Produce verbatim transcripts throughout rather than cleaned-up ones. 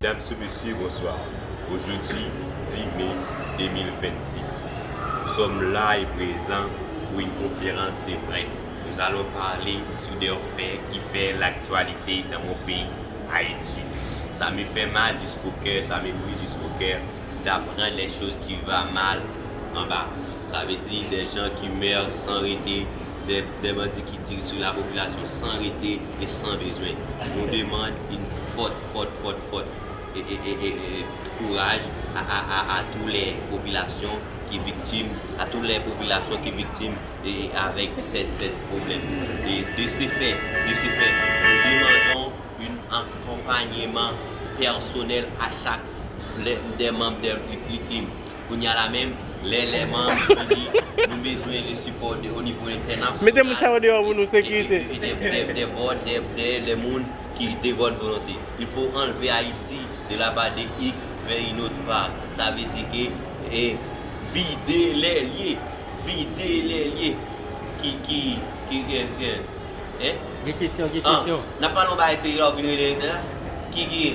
Mesdames et messieurs, bonsoir. Aujourd'hui, dix mai deux mille vingt-six, nous sommes là et présents pour une conférence de presse. Nous allons parler sur des faits qui fait l'actualité dans mon pays, Haïti. Ça me fait mal jusqu'au cœur, ça me brûle jusqu'au cœur d'apprendre les choses qui va mal anba. Ça veut dire des gens qui meurent sans arrêter, des, des bandits qui tirent sur la population sans arrêter et sans besoin. Nous demandons une forte, forte, forte, forte et, et, et, et, et courage à, à, à, à toutes les populations qui victimes, à toutes les populations qui victimes et, et avec cette, cette problème. Et de ce fait, de ce fait, nous demandons un accompagnement personnel à chaque les, des membres des victimes. Kounye a la menm, lè, lè manm vini, nou bezwen le support de, au niveau international. Mete moun sa yo deyò pou nou, sekirite. E, e, e, de, de, de bòd, de, de, de moun ki de bòn volonte. Il faut enlever Haïti de la part de X vers une autre part. Sa vle di ke, e, vide lè lye, vide lè lye. Ki, ki, ki, ki, ki, Hein? Gen kesyon, gen kesyon. N ap pale yon bagay serye la, ou vin rele la. Ki, ki,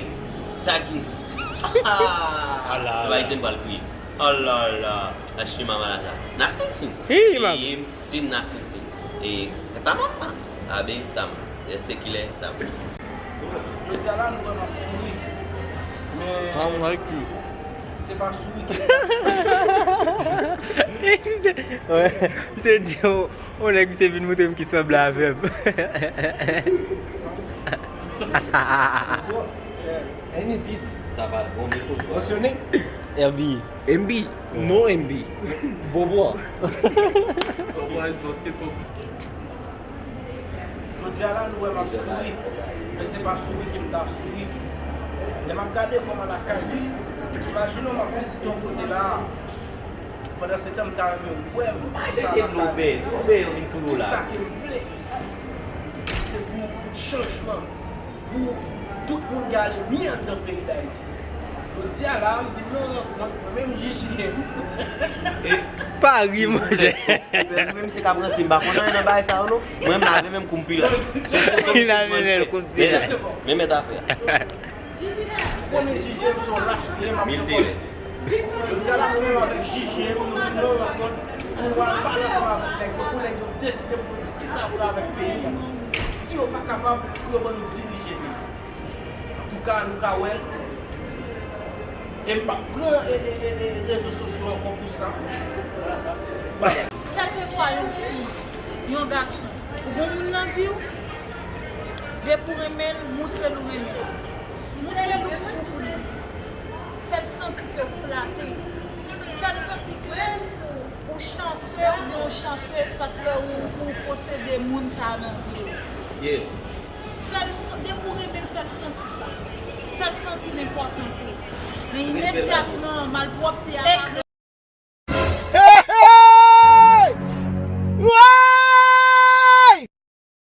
sa ki. Ala. Bay zen pral kriye. Alala. Achima malata. Na sin sin. Hi, man. Eye, sin na sin sin. E, tamam, man. Abe, tamam. E, se kilè, tamam. Jodi a la, nou wè m ap souri. Men, Sound like you. Se pa souri ki. Wè, se di yo. Yon nèg misye vin montre m ki sanble avè m. Sa pa bon, men foto. Mensyone? M B. M B? Non, M B. Bobo. Bobo a, se paske pòp. Jodi a la, nou wè m ap souri, men se pa souri ke m ta souri. Lè m ap gade kòman lakay, imajine w m ap vizite yon kote la, pandan se tan m ta renmen wè m. Pa chèche dlo bè, dlo bè yo vin tou dlo la. Tout sa ke m vle, se pou chanjman, pou tout moun gen limyè anndan peyi Dayiti. Jodi a la, m di non, mwen, mwen menm J J M. Pa ri, monchè. Mwen menm se k ap ranse, m pa konn anyen nan bagay sa yo non. Mwen m lave men m kou m pi la. Li lave men l kou m pi la. Men mèt afè a. Ou konnen J J M se yon lach li ye, m ap pran kòb. Jodi a la, mwen menm avèk J J M, nou vin nan yon rankont pou nou al pale ansanm avèk nèg yo, pou nèg yo deside pou yo di kisa y ap fè avèk peyi a. Si yo pa kapab, pou yo ban nou dirije peyi a. Antouka, nou ka wè l. E m p ap pran, e, e, e, e, rezo sosyo ankò pou sa. Kèlkeswa yon fi, yon gason, ou gon moun nan vi w, depi w renmen l, moutre l ou renmen l. Moutre l ou fou pou li. Fè l santi ke w flate. Fè l santi ke ou chanse oubyen ou chansez paske ou, ou posede moun sa a nan vi w. Yeah. Fè l san-, depi w renmen l, fè l santi sa. Fè l santi l enpòtan pou ou. Men imedyatman, malpwòpte a pa